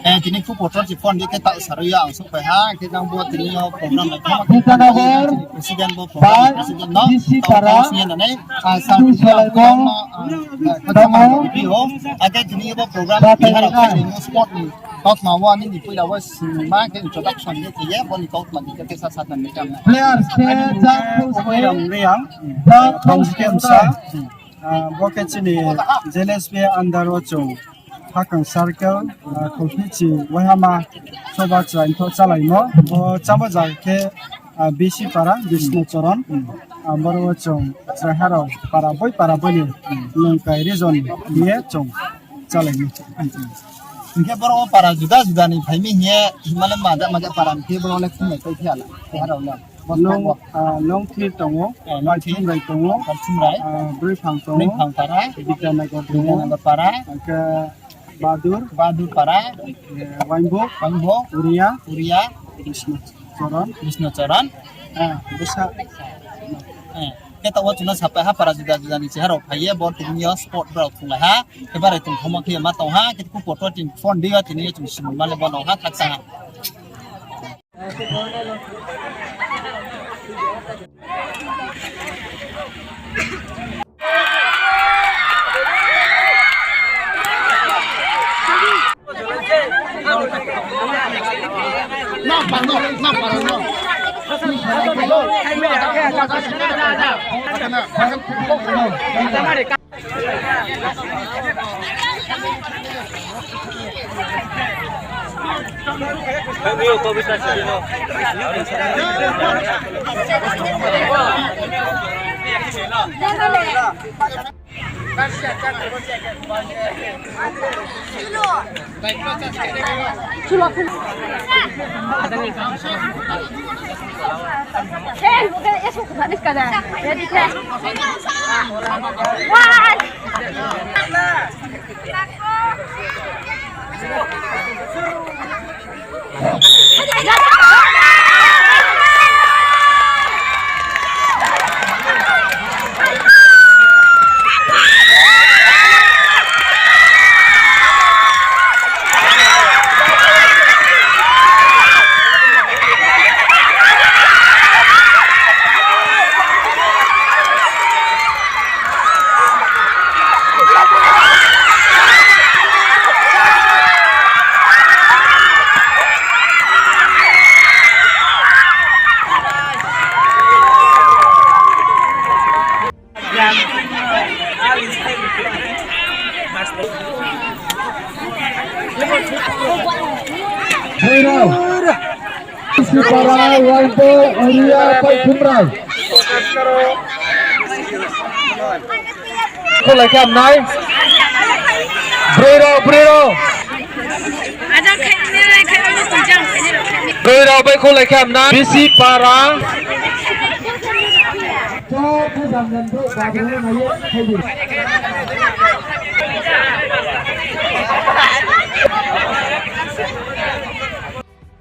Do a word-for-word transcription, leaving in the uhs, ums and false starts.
Eh, tini khupo twenty four ni khe taoh sarui ya ang souhphai ha, khe nang bo tini yo program nai khe Gitanagar president bo program president no taoh para, sini nani, ah, sir, Salai Kong, ah, Damo, ah, khe tini bo program ni harap khe ni sport ni kautma wo nini puila wo sima khe introduction ni khe ye bo ni kautma ni khe sa sa nani kam. Players khe Jangphu Sri, Jangphu Sri. Ah, bo khe chini J L S P under wo chung Hakang circle, ah, Khulphichi Waihama soba chrai tho chalaimo. Bo chamo zaga khe, ah, B C para, Bisnu Choron. Ah, boro wo chung chraiha rao para boi para boi ni lungkai region hing ye chung chalaimo. Hing khe boro wo para juda juda ni phai mi hing ye, himale maja maja para hing khe boro le khunglai pai phi hala, keha rao le. Long, ah, Longthir tongo, eh, Longthir. Baithumrai tongo, Baithumrai. Ah, Broiphang tongo, Broiphang para. Bidyanagor tongo, Bidyanagor para. Hingkhe Badur, Badur para. Eh, Waingbok, Waingbok. Uria, Uria. Krishna Charan, Krishna Charan. Ah, bwsa. Eh, khe taoh wo chwngno sapai ha para juda juda ni cheha rao phai ye bo tini yo sport rao thunglai ha. Khe barai tongthoma khe ma tong ha, khe kupo twenty four ni yo tini yo chwng simoi male bo no ha khakchang ha. Sipara, Waingbok, Uria, Baithumrai. Kholai khe hamnai. Broi rao, broi rao. Broi rao bai kholai khe hamnai. Bisi para.